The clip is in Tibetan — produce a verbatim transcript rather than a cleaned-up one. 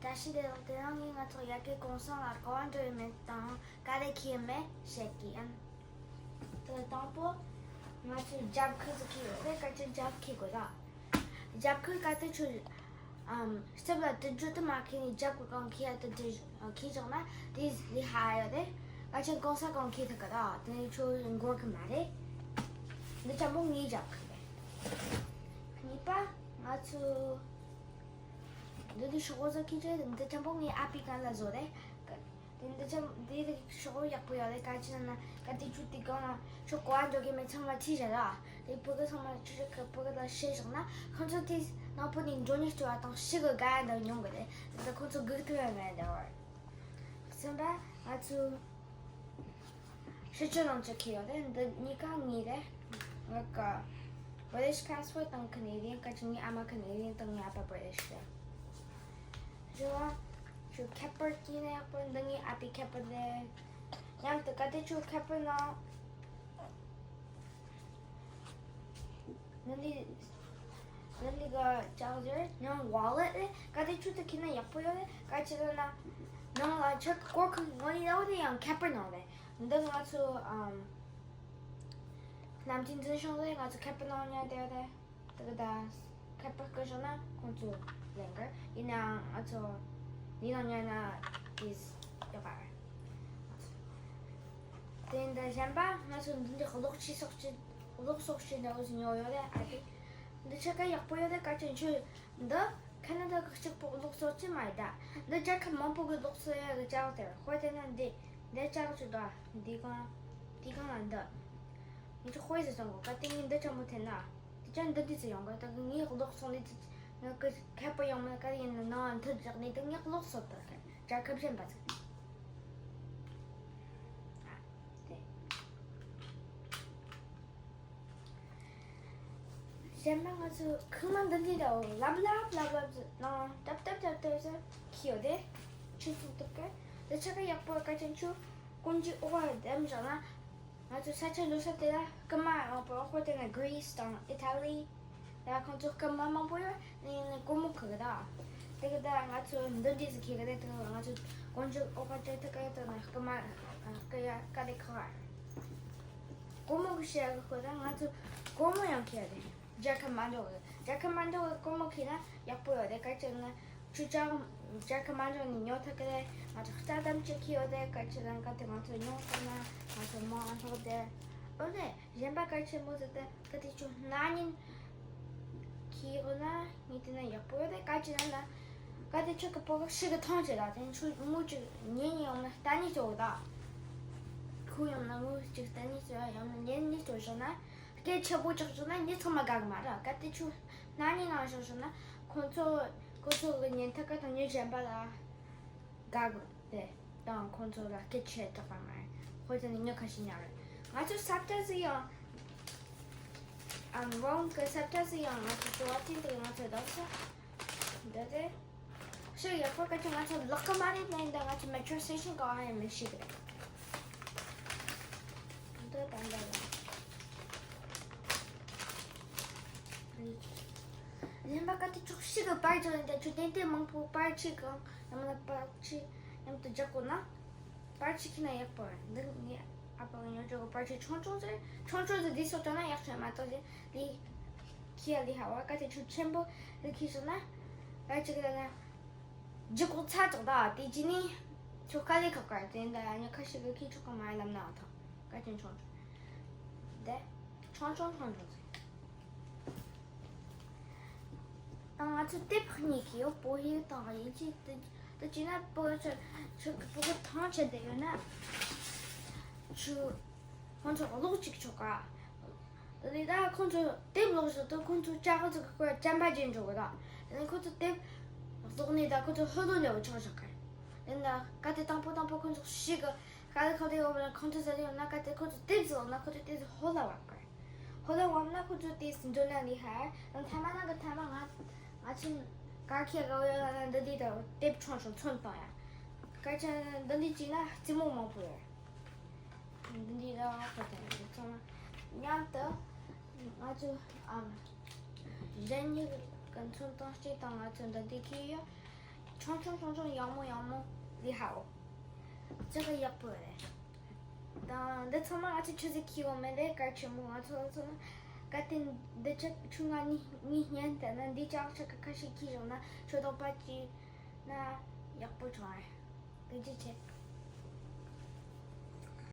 བཀྲ་ཤིས་བདེ་ལེགས། དེ་རིང་ངས་ང་ཚོ་ཡ་གི་གུང་སེང་ལ་ག་པར་འགྲོ་ཡི་མེད་དང་ག་རེ་ཁྱེར་ཡི་མེད་བཤད་ཀྱི་ཡིན། དེ་དང་པོ་ང་ཚོས་རྒྱབ་ཁུག་ཅིག་ཁྱེར་ཡོད་རེད། སྐད་ཆ་རྒྱབ་ཁུག་དགོས་ད། རྒྱབ་ཁུག་གལ་ཏེ་ཁྱོད་ཨམ་སྟབས་ལ་དུས་རྒྱུན་དུ་མ་ཁྱེར་ནས་རྒྱབ་ཁུག་གང་ཁྱེར་ཡ་དེ་དུས་ཁྱེར་བཞག་ན་དེ་ལས་ཧ་ཡོད་རེད། སྐད་ཆ་གུང་སེང་གང་ཁྱེར་ཐུབ་གི་ད། དེ་ནས་ཁྱོད་འགོར་གི་མ་རེད། འདི་ཅན་པོ་ངའི་རྒྱབ་ཁུག་རེད། གཉིས་པ་ང་ཚོ་འདི་དུས་ཤོག་བུ་ཟོ་ཁྱེར་ཡོད་རེད། འདི་ཅན་པོ་ངའི་ཨ་ཕའི་སྒང་ལ་བཟོ་རེད། དེ་འདི་ཚང་འདི་རིགས་ཤོག་ཡག་པོ་ཡོད་རེད། གལ་ཆེ་ན་གལ་ཏེ་ཁྱོད་དེ་སྒང་ལ་ཁྱོད་གོ་བ་འགྲོ་གི་མེད་ཚང་མ་ཁྱེར་བཞག་ར། དེ་ཕྲུ་གུ་ཚང་མ་ཁྱོད་ཁྱོད་ཕྲུ་གུ་ལ་བཤད་བཞག་ན་ཁོང་ཚོ་དེ་ནང་པོ་ནས་འགྲོ་ཉེན་སྐྱོ་བ་དང་ཤི་གི་དགའ་ཡ་འདྲ་མྱོང་གི་རེད། དེ་ཁོང་ཚོ་སྒུག་ཐུབ་ཡ་མེད་འདྲ་བར། གསུམ་པ་ང་ཚོ་ཕྱི་ཕྱོགས་ནང་ཆ་ཁྱེར་ཡོད་རེད། འདི་གཉིས་ཀ་ངའི་རེད། ང་ཀ་British passport དང་Canadian། གལ་ཆེ་ངའི་ཨ་མ་Canadian དང་ངའི་ཨ་ཕ་British རེད། བཞི་བ། ཁྱོད་ཁ་པར་སྐྱེས་ན་ཡག་པོ། འདི་ངའི་ཨ་ཕའི་ཁ་པར་རེད། མཉམ་དུ་གལ་ཏེ་ཁྱོད་ཁ་པར་ནང་འདི་ནི་འདི་ནི་ག་charger ནང་wallet རེད། གལ་ཏེ་ཁྱོད་དེ་ཁྱེར་ན་ཡག་པོ་ཡོད་རེད། གལ་ཆེ་ན་ནང་ལ་ཆ་སྐོར་ཁུག་ངོ་ནི་ཡོད་རེད། ཡང་ཁ་པར་ནང་རེད། འདི་ང་ཚོ་ཨམ་ནམ་རྒྱུན་འཛིན་བྱུང་རེད། ང་ཚོ་ཁ་པར་ནང་ཉར་བསྡད་ཡོད་རེད། དེ་ག་ད་ཁ་པར་བསྐུར་བྱུང་ན་ཁོང་ཚོ་ལེན་གི་ཡིན་ནའང་ང་ཚོ་འདི་ནང་ཉར་ན་དེས་ཡོད་པ་རེད། དེ་འདྲ་གཞན་པ་ང་ཚོ་འདི་འདྲ་གློག་ཆས་སོགས་ཀྱི་གློག་སོགས་ཀྱི་འདྲ་བོ་ཞིག་ཉོ་ཡོད་རེད། ཨ་ཏི་འདི་ཆ་ག་ཡག་པོ་ཡོད་རེད། གལ་ཆེན་ཁྱོད་འདི་ཁ་ན་ཌ་གི་གཅིག་པོ་གློག་སོགས་ཀྱི་མ་ཡིན་ད། འདི་རྒྱལ་ཁབ་མང་པོ་གི་གློག་སོགས་ཡ་གི་ཅག་དེར་ཧོ་དེ་ན་འདི་འདི་ཅག་ཅིག་ད་འདི་གང་འདི་གང་ལ་འདི་ངས་ཅིག་དཔེ་ཟིག་སོང་གོ། གལ་ཏེ་ངས་འདི་ཆེན་པོ་འཐེན་ན་དེ་ཅག་འདི་འདི་ཚོ་ཡོང་གི། ད་གི་ངས་གློག་སོང་ལས་ཚིག་ང་གི་ཁ་པར་ཡོང་མེད་ག་ཡིན་ན་ནང་མཐུད་བཞག་ནས་ད་ངས་གློག་སོགས་ད་གི་རྒྱལ་ཁབ་གཞན་པ་ཚོ། དེ། གཞན་པ་ང་ཚོ་ཁང་གླ་འདི་འདི་དང་ལབ་ལབ་ལབ་ལབ་ནང་ཏབ་ཏབ་ཏབ་ཏབ་ཟེར་ཁྱི་ཡོད་དེ། ཆུ་ཚོད་ཐུབ་ཀི་འདི་ཆ་ག་ཡག་པོ་ག་ཅན་ཆུ་ཀུན་གྱི་འོག་ལ་འདེམས་བཞག་ན། ང་ཚོ་ས་ཆ་འགྲོ་ས་དེ་ལ་སྐུ་མ་མང་པོ་ཡོད་དེ་ན་Greece དང་Italy ལ་ཁོང་ཚོ་སྐུ་མ་མང་པོ་ཡོད་ནི་ནི་སྒོར་མོ་ཁུག་གི་ད། དེ་གི་ད་ང་ཚོ་འདི་འདྲ་ཟིག་ཁྱེར་གི་རེད། དེ་ང་ཚོ་དཀོན་མཆོག་ཨོ་ཁ་ཏྲེ་ཐུ་ཀ་ཡ་ཏོ་ན་སྐུ་མ་ཀ་ཡ་ཀ་ལེ་ཁ་བ། སྒོར་མོ་གི་བཤད་གི་ཁོ་ད་ང་ཚོ་སྒོར་མོ་ཡང་ཁྱེར་རེད། རྒྱལ་ཁབ་མ་འགྲོ་གི་རྒྱལ་ཁབ་མ་འགྲོ་གི་སྒོར་མོ་ཁྱེར་ན་ཡག་པོ་ཡོད་རེད། ག་ཅི་ན་ཆུ་ཅག་རྒྱལ་ཁབ་མ་འགྲོ་ནི་ཉོ་ཐུབ་གི་རེད། ང་ཚོ་རྩྭ་དམ་ཅིག་ཁྱེར་ཡོད་རེད། ག་ཅི་ན་ག་དེ་ང་ཚོ་ཉོ་ཐུབ་ན་ང་ཚོ་མང་ཨ་ལྷག་རེད། ཨོ་ལེ། གཞན་པ་གལ་ཆེན་པོ་ཟེར་ཏེ་གལ་ཏེ་ཁྱོད་སྣ་ཉིན་ཁྱི་ཡོད་ན་ངས་བལྟས་ན་ཡག་པོ་ཡོད་རེད། གལ་ཆེ་ན་ན་གལ་ཏེ་ཁྱོད་ཀྱི་ཕོ་ཁ་ཤི་གི་ཐང་ཆད་ད་དེ་ཁྱོད་མུ་ཅིག་ཉིན་ཡོང་ན་ལྟ་ཉིན་ཅོག་ད་ཁུ་ཡོང་ན་མུ་ཅིག་ལྟ་ཉིན་ཅོག་ཡང་ན་ཉིན་ཉིན་ཅོག་བྱུང་ན་སྐད་ཆེ་པོ་ཅོག་བྱུང་ན་ཉིན་ཚང་མ་དགའ་གི་མ་རེད། གལ་ཏེ་ཁྱོད་སྣ་ཉིན་ནང་བྱུང་བྱུང་ན་ཁོང་ཚོ་ཁོང་ཚོ་གི་ཉིན་ཐག་ག་དང་ཉིན་གཞན་པ་ལ། དགའ་དགོས་ཏེ་དང་ཁོང་ཚོ་ལ་སྐད་ཆ་དྲག་པ་མ་རེད། ཁོ་ཚོ་ནི་མྱི་ཁ་ཤས་ཉར་རེད། ང་ཚོ་ས་བཀྲ་ཟིག་ཡང་ཨམ་རོང་གི་ས་བཀྲ་ཟིག་ཡང་ང་ཚོ་ཞོ་བ་ཅན་དུ་ང་ཚོ་བདག་ས་འདི་རེད། ཤི་ཡག་པོ་ག་ཚོད་ང་ཚོ་ལག་གི་མ་རེད། ནས་འདི་ང་ཚོ་metro station ག་ཡང་མི་ཤེས་གི་རེད། འདི་དང་འདི་ལ། གཞན་པ་ག་དེ་ཆོག་ཤི་གི་པར་ཅིག་ཡིན་ད་ཆུ་ཏན་ཏན་མང་པོ་པར་ཆིག་གང་ཡང་མིན་ན་པར་ཆིག་མཉམ་དུ་རྒྱག་དགོས་ན། པར་ཆིག་ཁྱེར་ན་ཡག་པོ་རེད། འདི་ངའི་ཨ་ཕ་གི་ཉོ་ཆོག་གི་པར་ཆིག་ཆུང་ཆུང་ཟེར་ཆུང་ཆུང་ཟེར་འདི་སོགས་བཏང་ན་ཡག་ཆེ་མ་གཏོགས་ཟེར་འདི་ཁྱེར་ཡ་ལི་ཧ་བ་ག་དེ་ཆུ་ཆེན་པོ་ཟེར་ཁྱེར་སོང་ན་པར་ཆིག་ལ་ན་རྒྱུ་གོག་ཚ་དྲག་ད་དེ་ཅི་ནི་ཆོ་ག་ལས་ཁག་ག་དེ་འདྲ་ཉོ་ཁ་ཤས་གི་ཁྱེར་ཆོག་གི་མ་ལབ་ན་ཐང་ག་ཅན་ཆུང་ཆུང་དེ་ཆུང་ཆུང་ཆུང་ཆུང་ཟེར། ང་ཚོ་དེབ་གཉིས་ཀྱི་ཡོད། པོ་ཧི་དང་དབྱིན་ཇི། དེ་དེ་བྱས་ན་པོ་ཆུ་ཆུ་པོ་གི་ཐང་ཆད་དེ་ཡོད་ན་ཆུ་ཁོང་ཚོ་ཀློག་ཅིག་ཆོག་ག་དེ་ནས་ད་ཁོང་ཚོ་དེབ་ཀློག་བཞག་དུས་ཁོང་ཚོ་ལྕགས་ཚོ་གི་སྐོར་དྲན་པ་བརྗེད་འགྲོ་གི་ད། དེ་ནས་ཁོང་ཚོ་དེབ་ཀློག་ནས་ད་ཁོང་ཚོ་ཧུ་ལུ་ལེ་བོ་ཆོག་བཞག་གི་དེ་ནས་ག་དེ་དང་པོ་དང་པོ་ཁོང་ཚོ་ཤི་གི་ཤ་ལ་ཁ་དེ་ཡོད་པ་ན་ཁོང་ཚོ་ཟ་དེ་ཡོད་ན་ག་དེ་ཁོང་ཚོ་དེབ་ཟོ་ན་ཁོང་ཚོ་དེབ་ཧོ་ལ་བ་གི་ཧོ་ལ་བ་ན་ཁོང་ཚོ་དེ་འགྲོ་ན་ལི་ཧ་ཡང་ཐ་མ་ན་གི་ཐ་མ་ང་ང་ཚོ་ག་ཁྱེད་ག་ཡོད་ན་འདི་འདི་དང་དེབ་ཆུང་ཆུང་ཚོན་བཏང་ཡ་ག་ཅན་འདི་འདི་ཅིག་ན་རྩེད་མོ་མང་པོ་ཡོད། འདི་འདི་ར་བ་ཁོ་དང་འདི་ཚང་མ་མཉམ་དུ་ང་ཚོ་ཨམ་གཞན་གཉིས་ཀྱི་མཚོན་དང་གཅིག་དང་ང་ཚོ་འདི་འདི་ཁྱེར་ཡོད། ཆུང་ཆུང་ཆུང་ཆུང་ཡག་མོ་ཡག་མོ་འདི་ཧ་གོ། ཅག་གི་ཡག་པོ་རེད། དང་འདི་ཚང་མ་ང་ཚོ་ཆུ་ཚོད་ཁྱི་བོ་མེད་དེ་གལ་ཆེན་པོ་ང་ཚོ་ཚོ་ན་གལ་ཏེ་འདི་ཅག་ཆུ་ང་གཉིས་གཉིས་ཉན་དེ་ན་འདི་ཅག་ཆ་ག་ཁ་ཤས་ཁྱི་བྱུང་ན་ཆུ་དོག་པ་ཅི་ན་ཡག་པོ་བྱུང་རེད། དེ་ཅི་ཆེ།